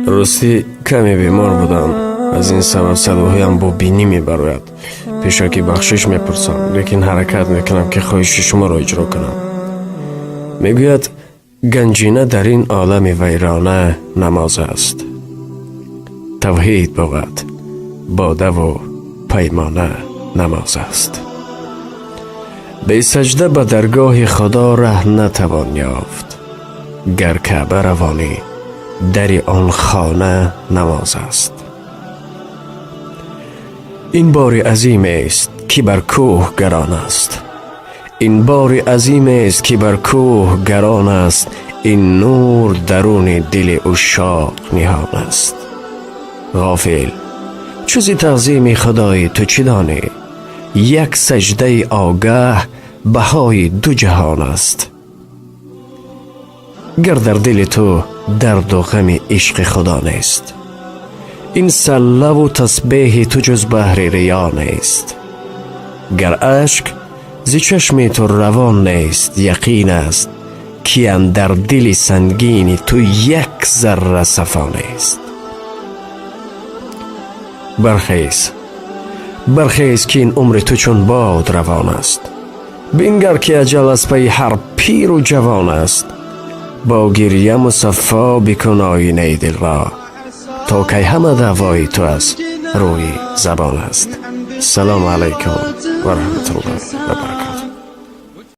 Ростӣ, каме бемор будам, аз ин сабаб садоҳоям бо бинӣ мебарояд. Пешакӣ бахшиш мепурсам, лекин ҳаракат мекунам, ки хоҳиши шуморо иҷро кунам. Мегӯяд: ганҷина дар ин олами вайрона намоз аст, тавҳид бувад бодаву паймона намоз аст. Бесаҷда ба даргоҳи Худо раҳ натавон ёфт, гар Каъба равонӣ, дари он хона намоз аст. Ин бори азимест, ки бар кӯҳ гарон аст, ин бори азимест, ки бар кӯҳ гарон аст, ин нур даруни дили ушшоқ ниҳон аст. Ғофил, чу зи таъзими Худои ту чӣ донӣ? Як саҷдаи огаҳ баҳои ду ҷаҳон аст. Гар дар дили ту дарду ғами ишқи Худо нест, ин саллаву тасбеҳи ту ҷуз баҳри риё нест. Гар ашк зи чашми ту равон нест, яқин аст, ки андар дили сангини ту як зарра сафо нест. Бархез, бархез, ки ин умри ту чун бод равон аст. Бингар, ки аҷал аз пайи ҳар пиру ҷавон аст. Бо гирья мусаффо бикун оинаи дилро, то кай ҳама даъвои ту аз рӯи забон аст. Салому алайкум ва раҳматуллоҳи ва баракатуҳ.